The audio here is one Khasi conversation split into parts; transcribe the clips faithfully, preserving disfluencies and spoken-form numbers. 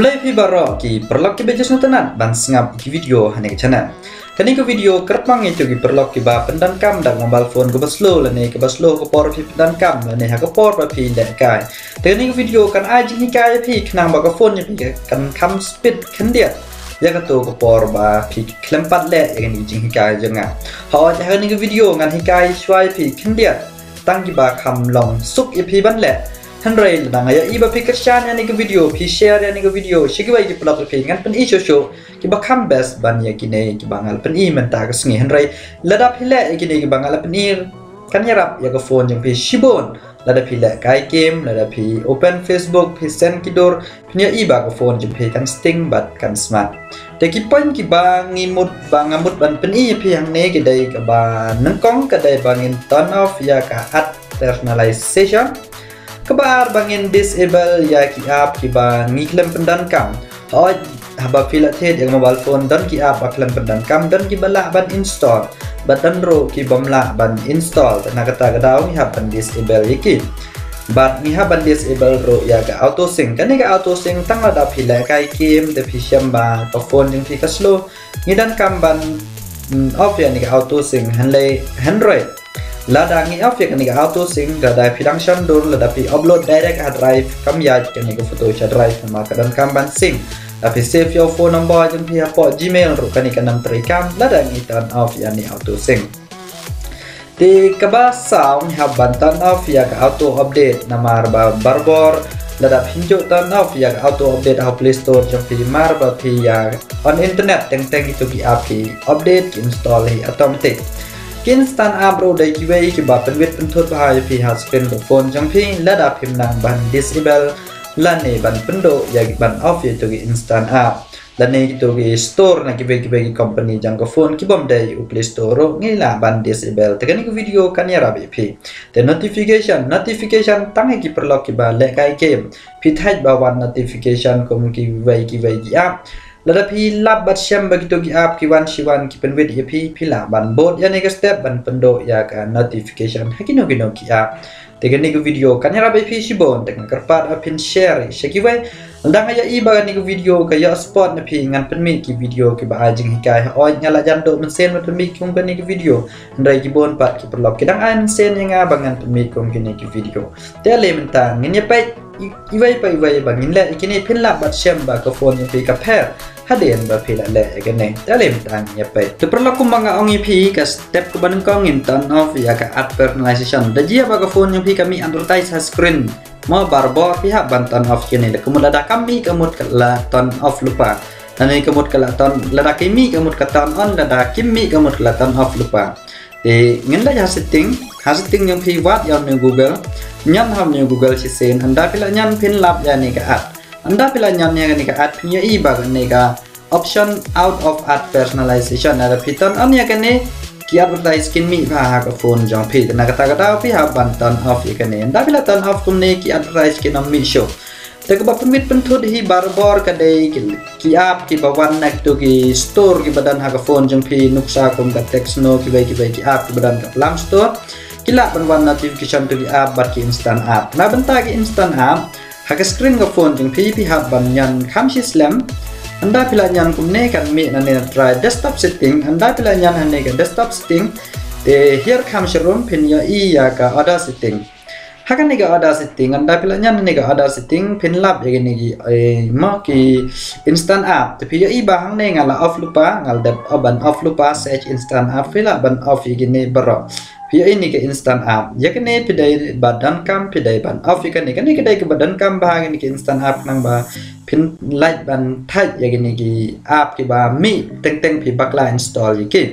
Khublei phi baroh ki paralok kiba ju sngewtynnat ban sngap ki video ha kane ka channel. Kane ka video kyrpang ïa kito ki paralok kiba pyndonkam da ka mobile phone kaba slow lane kaba slow ka por phi pyndonkam lane ha ka por ba phi lehkai. Te kane ka video kan ai jinghikai ïa phi khnang ba ka phone jong phi kan kham speed khyndiat ïa kato ka por ba phi khlem pat leh ïa kane ka jinghikai jong nga. Hooid, ha kane ka video ngan hikai shuwa ïa phi khyndiat tang kiba kham long suk ïa phi ban leh. Hynrei lada nga ïohi ba phi kyrshan ïa kane ka video, phi share ïa kane ka video sha kiwei ki paralok ïa phi, ngan pyni shuh shuh kiba kham best ban ïa kine kiba nga la pyni mynta ka sngi. Hynrei lada phi leh ïa kine kiba nga la pyni, kan ïarap ïa ka phone jong phi shibun. Lada phi lehkai game, lada phi open Facebook, phi send ki dur, phin ïohi ba ka phone jong phi kan sting bad kan smart. Te ki point kiba ngi mut, ba nga mut ban pyni ïa phi hangne ki dei, kaba nyngkong ka dei ba ngin turn off ïa ka ad personalization. Kaba ar ba ngin disable ïa ki app kiba ngi khlem pyndonkam. Hooid, haba phi la thied ïa ka mobile phone don ki app ba khlem pyndonkam, don kiba lah ban install bad don ruh ki bym lah ban install. Te na kata ka daw ngi hap ban disable ïa ki. Bad ngi hap ban disable ruh ïa ka auto sync. Kane ka auto sync tang lada phi lehkai game te phi shem ba ka phone jong phi ka slow, ngi donkam ban, mm, off ïa kane ka auto sync. Hynrei, hynrei lada ngi off ïa kane ka auto sync, lada phi dang shon dur, lada phi upload direct ha drive, kam ïaid kane ka photo sha drive, namar ka donkam ban sync. Lada phi save ïa u phone number jong phi hapoh Gmail ruh kane kan ym treikam lada ngi turn off ïa kane auto sync. Te kaba saw ngi hap ban turn off ïa ka auto update, namar ba barabor lada phim ju turn off ïa ka auto update ha u Play Store jong phi, mar ba phi ïa on internet teng teng kito ki app ki update, ki install hi automatic. Ki instant app ruh dei kiwei kiba pynwit pynthut bha ïa phi ha screen ka phone jong phi lada phim nang ban disable lane ban pynduh ïa ki, ban off ïa kito ki instant app lane kito ki store na kiwei kiwei ki company jong ka phone ki bym dei u Play Store ruh ngi lah ban disable. Te kane ka video kan ïarap ïa phi. Te notification, notification tang ïa ki paralok kiba lehkai game. Phi thait ba wan notification kum kiwei kiwei ki app. Lada phi lap bad shem ba kito ki app ki wan shi wan ki pynwit ïa phi, phi lah ban bud ïa kane ka step ban pynduh ïa ka notification ha kino kino ki app. Te kane ka video kan ïarap ïa phi shibun, te nga kyrpad ba phin share sha kiwei. Lada nga ïohi ba kane ka video ka ïoh support na phi, ngan pynmih ki video kiba ai jinghikai. Hooid, nga la jan duh mynsiem ban pynmih kum kane ka video. Hynrei ki bun pat ki paralok ki dang ai mynsiem ïa nga ba ngan pynmih kum kine ki video. Te ale mynta ngin ïa peit i-, iwei pa iwei ba ngin leh ïa kine, phin lap bad shem ba ka phone jong phi ka pher hadien ba phi la leh ïa kane. Te ale mynta ngin ïa peit. Te paralok, kumba nga ong ïa phi, ka step kaba nyngkong ngin turn off ïa ka ad personalization. Da jia ba ka phone jong phi ka mih advertise ha screen, mo, barabor phi hap ban turn off ïa kine. Lada ka mut, lada ka mih ka mut ka la turn off lypa. Lane ka mut ka la turn, lada ka mih ka mut ka turn on, lada ka mih ka mut ka la turn off lypa. Te ngin leit ha setting, ha setting jong phi, wad ïa u new Google. Ñion ha u new Google shisien, ynda phi la ñion phin lap ïa kane ka ad. Ynda phi la ñion ïa kane ka ad phin ïohi ba kane ka option out of ad personalization. Lada phi turn on ïa kane, ki advertise kin mih bha ha ka phone jong phi. Te na kata ka daw phi hap ban turn off ïa kane. Ynda phi la turn off kumne, ki advertise kin ym mih shuh. Te kaba pynwit pynthut hi barabor ka dei ki, ki app kiba wan na kito ki store kiba don ha ka phone jong phi, nuksa kum ka Tecno, kiwei kiwei ki app kiba don ka Play Store. Ki lah ban wan notification to ki app bad ki instant app. Na bynta ki instant app, ha ka screen ka phone jong phi, phi hap ban ñion kham shi slem. Ynda phi la ñion kumne kan mih nangne, try desktop setting. Ynda phi la ñion hangne ka desktop setting, te hiar kham sharum phin ïohi ïa ka other setting. Ha kane ka other setting, ynda phi la ñion kane ka other setting, phin lap ïa kine ki, eh, mo, ki instant app. Te phi ïohi ba hangne nga la off lypa, nga la dep ban off lypa, search instant app, phi lah ban off ïa kine baroh. Phi ïohi kine ki instant app. Ïa kine phi dei ba donkam phi dei ban off ïa kine. Kine ki dei kiba donkam bha, kine ki instant app, khnang ba phin lah ban thait ïa kine ki app kiba mih teng teng phi bakla install ïa ki.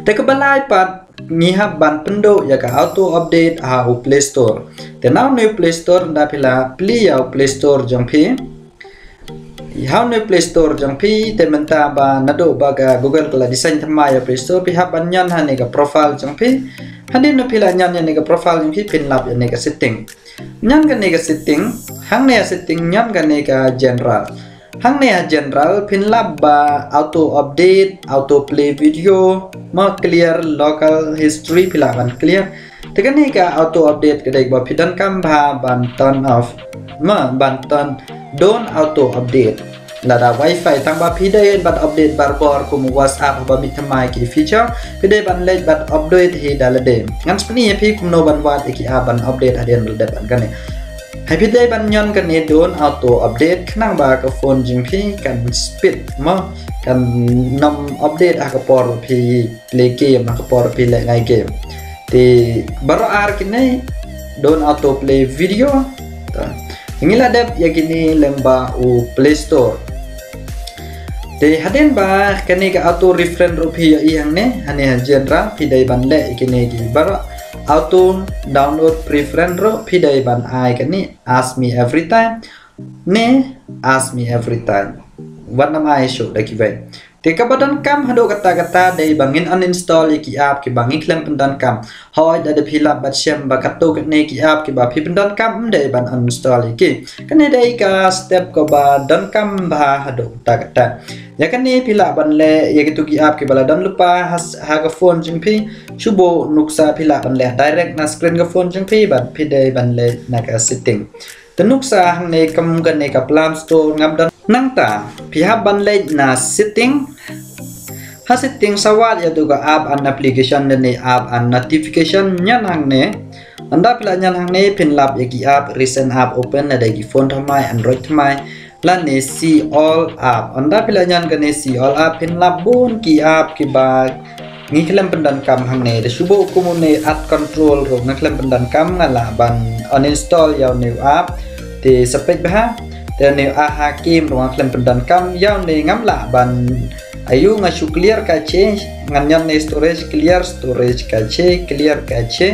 Te kaba lai pat, ngi hap ban pynduh ïa ka auto update ha u Play Store. Te na une u Play Store, ynda phi la plie ïa u Play Store jong phi. Ha une u Play Store jong phi, te mynta ba naduh ba ka Google ka la design thymmai ïa u Play Store, phi hap ban ñion ha kane ka profile jong phi. Hadien ba phi la ñion ïa kane ka profile jong phi, phin lap ïa kane ka setting. Ñion kane ka setting, hangne ha setting ñion kane ka general. Hangne ha general phin lap ba auto update, auto play video, mo, clear local history, phi lah ban clear. Te kane ka auto update ka dei ba phi donkam bha ban turn off, ma ban turn, don't auto update. Lada wifi tang ba phi dei ban update barabor kum WhatsApp haba mih thymmai ki feature, phi dei ban leit ban update hi da lade. Ngan pyni ïa phi kumno ban wad ïa ki app ban update hadien ba la dep ban kane. Haba phi dei ban ñion kane don't auto update khnang ba ka phone jong phi kan speed, ma kan nym update ha ka por phi play game, ha ka por phi leh ngai game. Te baroh ar kine, don't auto play video. Ta. Ngi la dep ïa kine lyngba u Play Store. Te hadien ba kane ka auto refresh ruh phi ïohi hangne, hangne ha genre phi dei ban leh ïa kine ki baroh, auto download preference ruh phi dei ban ai kane ask me every time. Ne, ask me every time. Wat nym ai shuh da kiwei. Te kaba donkam haduh katta katta dei ba ngin uninstall ïa ki app kiba ngi khlem pyndonkam. Hooid, lada phi lap bad shem ba katto katne ki app kiba phi pyndonkam ym dei ban uninstall ïa ki. Kane dei ka step kaba donkam bha haduh katta katta. Ïa kane phi lah ban leh ïa kitu ki app kiba la don lypa ha s-, ha ka phone jong phi. Shu buh nuksa phi lah ban leh direct na screen ka phone jong phi bad phi dei ban leh na ka setting. Te nuksa hangne kum kane ka Play Store ngam don. Nangta phi hap ban leit na setting. Ha setting sa wad ïa tu ka app and application lane app and notification, ñion hangne. Ynda phi la ñion hangne phin lap ïa ki app, recent app open, lada ki phone thymmai, Android thymmai, lane see all app. Ynda phi la ñion kane see all app phin lap bun ki app kiba ngi khlem pyndonkam hangne. Te shu buh kum une app control ruh nga khlem pyndonkam, nga lah ban uninstall ïa une u app. Te sa peit bha. Te une u Aha Game ruh nga khlem pyndonkam, ïa une ngam lah ban, aïu, nga shu clear cache, ngan ñion ne storage, clear storage cache, clear cache.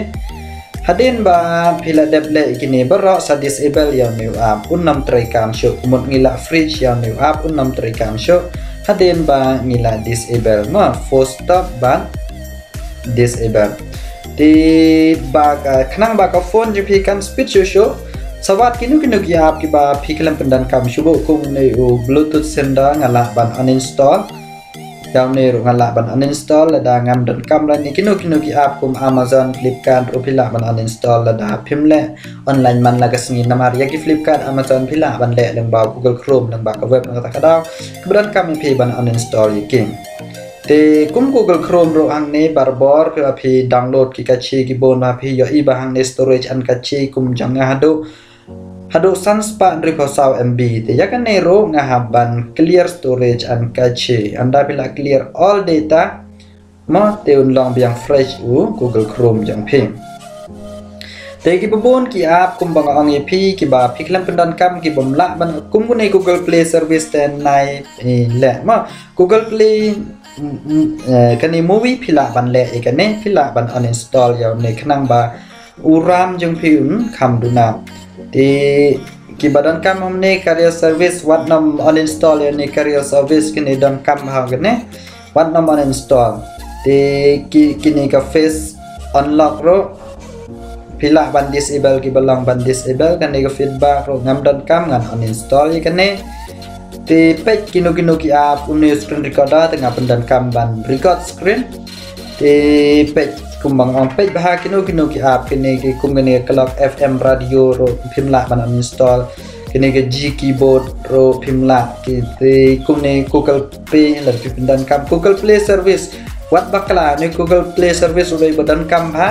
Hadien ba phi la dep leh ïa kine baroh sa disable ïa une u app, un nym treikam shuh. Kumut ngi la fridge ïa une u app, un nym treikam shuh. Hadien ba ngi la disable, ma force stop bad disable. Te ba ka, khnang ba ka phone jong phi kan speed shuh shuh. Sa wad kino kino ki app kiba phi khlem pyndonkam, shu buh kum une u Bluetooth sender nga lah ban uninstall. Ïa une ruh nga lah ban uninstall lada ngam donkam, lane kino kino ki app kum Amazon, Flipkart ruh phi lah ban uninstall lada phim leh online man la ka sngi, namar ïa ki Flipkart, Amazon phi lah ban leh lyngba Google Chrome, lyngba ka web, na kata ka daw kaba donkam ïa phi ban uninstall ïa ki. Te kum Google Chrome ruh hangne barabor phi, ba phi download ki cache ki bun, ba phi ïohi ba hangne storage and cache kum jong nga haduh, haduh san spah hynriewphew saw M B. Te ïa kane ruh nga hap ban clear storage and cache. Ynda phi la clear all data, ma te un long biang fresh u Google Chrome jong phi. Te kiba bun ki app kumba nga ong ïa phi kiba phi khlem pyndonkam, kibym lah ban, kum kane Google Play service te nai, eh, leh, ma Google Play, mm, mm, eh, kane movie phi lah ban leh ïa kane, phi lah ban uninstall ïa une khnang ba u RAM jong phi un kham duna. Te kiba donkam hangne carrier service, wat nym uninstall ïa une carrier service, kine donkam ha kane, wat nym uninstall. Te ki, kine ka face unlock ruh phi lah ban disable, kiba long ban disable. Kane ka feedback ruh ngam donkam, ngan uninstall ïa kane. Te peit kino kino ki app, une screen recorder te nga pyndonkam ban record screen. Te peit kumba nga ong, peit bha kino kino ki app, kine ki kum kane Clock F M radio ruh phim lah ban uninstall. Kine ki G Keyboard ruh phim lah, ki te kum ne Google Play, lada phi pyndonkam Google Play service. Wat bakla, ne Google Play service ruh dei ba donkam bha.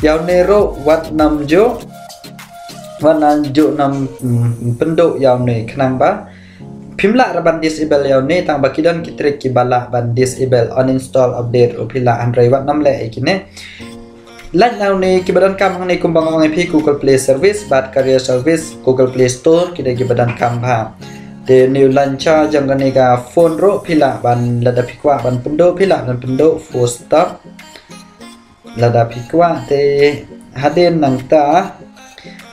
Ïa une ruh wat nym ju, wat nym ju nym, mm, pynduh ïa une khnang ba phim lah ruh ban disable ïa une, tang ba ki don ki trick kiba lah ban disable, uninstall, update ruh phi lah, hynrei wat nym leh ïa kine. Lait na une, kiba donkam hangne kumba nga ong ïa phi, Google Play service bad carrier service, Google Play Store, ki dei kiba donkam bha. Te new launcher jong kane ka phone ruh phi lah ban, lada phi kwah ban pynduh, phi lah ban pynduh, force stop. Lada phi kwah te hadien nangta,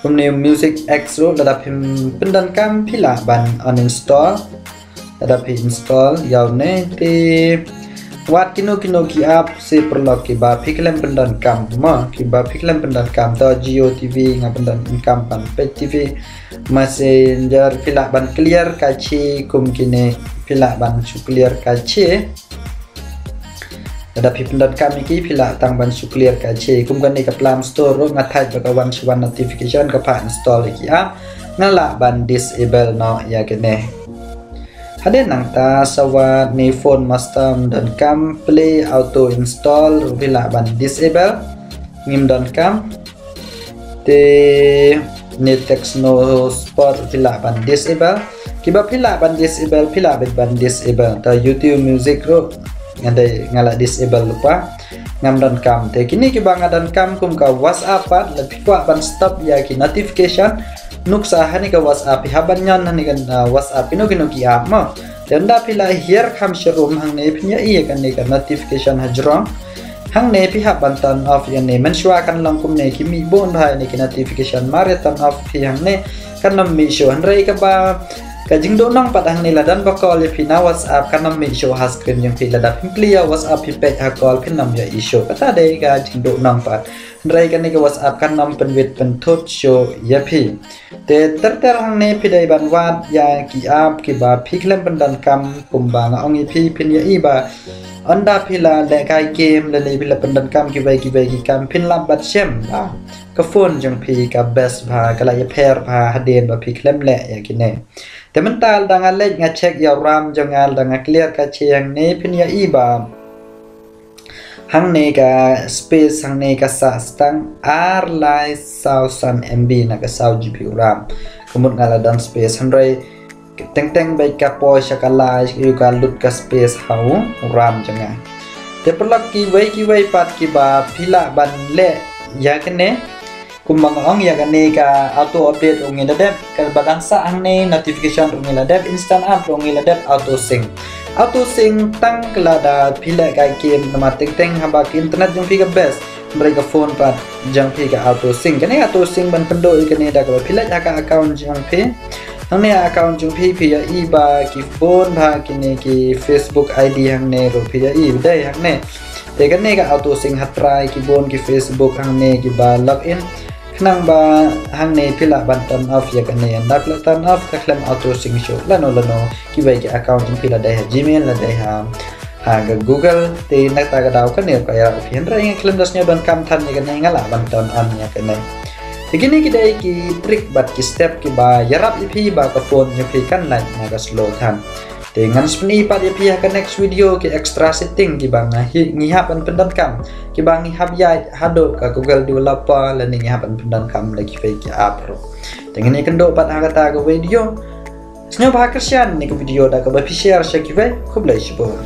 kumne Music X ruh lada phim pyndonkam phi lah ban uninstall. Lada phi install ïa une te wat kino kino ki app shi paralok kiba phi khlem pyndonkam, ma kiba phi khlem pyndonkam, to Jio T V nga pyndonkam, Pan Page T V, Messenger phi lah ban clear cache, kum kine phi lah ban shu clear cache. Lada phi pyndonkam ïa ki phi lah tang ban shu clear cache. Kum kane ka Play Store ruh nga thait ba ka wan shu wan notification ka phah install ïa ki app. Nga lah ban disable noh ïa kane. Hadien nangta sa wat ne phone master ym donkam Play Auto Install ruh phi lah ban disable. Ngim donkam. Te ne Tecno Sport phi lah ban disable. Kiba phi lah ban disable phi lah beit ban disable. Ta YouTube Music ruh nga dei nga lah disable lypa. Ngam donkam. Te kine kiba nga donkam kum ka WhatsApp pat, lada phi kwah ban stop ïa ki notification. Nuksa ha kane ka WhatsApp, phi hap ban ñion ha kane ka, uh, WhatsApp kino kino ki app mo. Te ynda phi la hiar kham sharum hangne phin ïohi ïa kane ka notification hajrong. Hangne phi hap ban turn off ïa kane, mynshuwa kan long kumne, ki mih bun bha ïa kine ki notification. Mar ïa turn off phi hangne kan ym mih shuh, hynrei kaba ka jingduh nong pat hangne, lada don ba call ïa phi na WhatsApp kan ym mih shuh ha screen jong phi. Lada phim plie ïa WhatsApp phi peit ha call phin ym ïohi shuh. Kata dei ka jingduh nong pat. Hynrei kane ka WhatsApp kan ym pynwit pynthut shuh ïa phi. Te ter ter hangne phi dei ban wad ïa ki app kiba phi khlem pyndonkam. Kumba nga ong ïa phi, phin ïohi ba ynda phi la lehkai game lane phi la pyndonkam kiwei kiwei ki kam, phin lap bad shem ba ka phone jong phi ka best bha, ka la ïapher bha hadien ba phi khlem leh ïa kine. Te mynta lada nga leit nga check ïa u RAM jong nga, lada nga clear cache hangne, phin ïohi ba hangne ka space hangne ka sah tang ar lai saw san M B na ka saw G B RAM. Ka mut nga la don space, hynrei teng teng beit ka poi sha ka lai, ïa ka lut ka space ha u RAM jong nga. Te paralok, kiwei kiwei pat kiba phi lah ban leh ïa kine. Kumba nga ong, ïa kane ka auto update ruh ngi la dep, kaba dang sah hangne notification ruh ngi la dep, instant app ruh ngi la dep, auto sync. Auto sync tang ka lada phi lehkai game, namar teng teng haba ka internet jong phi ka best, hynrei ka phone pat jong phi ka auto sync. Kane auto sync ban pynduh ïa kane da kaba phi leit ha ka account jong phi. Hangne ha account jong phi phi ïohi ba ki bun bha kine ki Facebook I D hangne ruh phi ïohi ba dei hangne. Te kane ka auto sync ha trai ki bun ki Facebook hangne kiba log in. Khnang ba hangne phi lah ban turn off ïa kane. Ynda phi la turn off ka khlem auto sync shuh lano lano. Kiwei ki account jong phi, la dei ha Gmail, la dei ha, ha ka Google. Te na kata ka daw kane ka ïarap ïa phi, hynrei nga khlem da sngewdonkam than ïa kane, nga lah ban turn on ïa kane. Te kine ki dei ki trick bad ki step kiba ïarap ïa phi ba ka phone jong phi kan lait na ka slow than. Te ngan sa pyni pat ïa phi ha ka next video ki extra setting kiba nga hi, ngi hap ban pyndonkam, kiba ngi hap ïaid haduh ka Google Developer lane ngi hap ban pyndonkam da kiwei ki app ruh. Te ngin ïakynduh pat ha kata ka video. Sngewbha kyrshan ïa ka video da kaba phi share sha kiwei. Khublei shibun.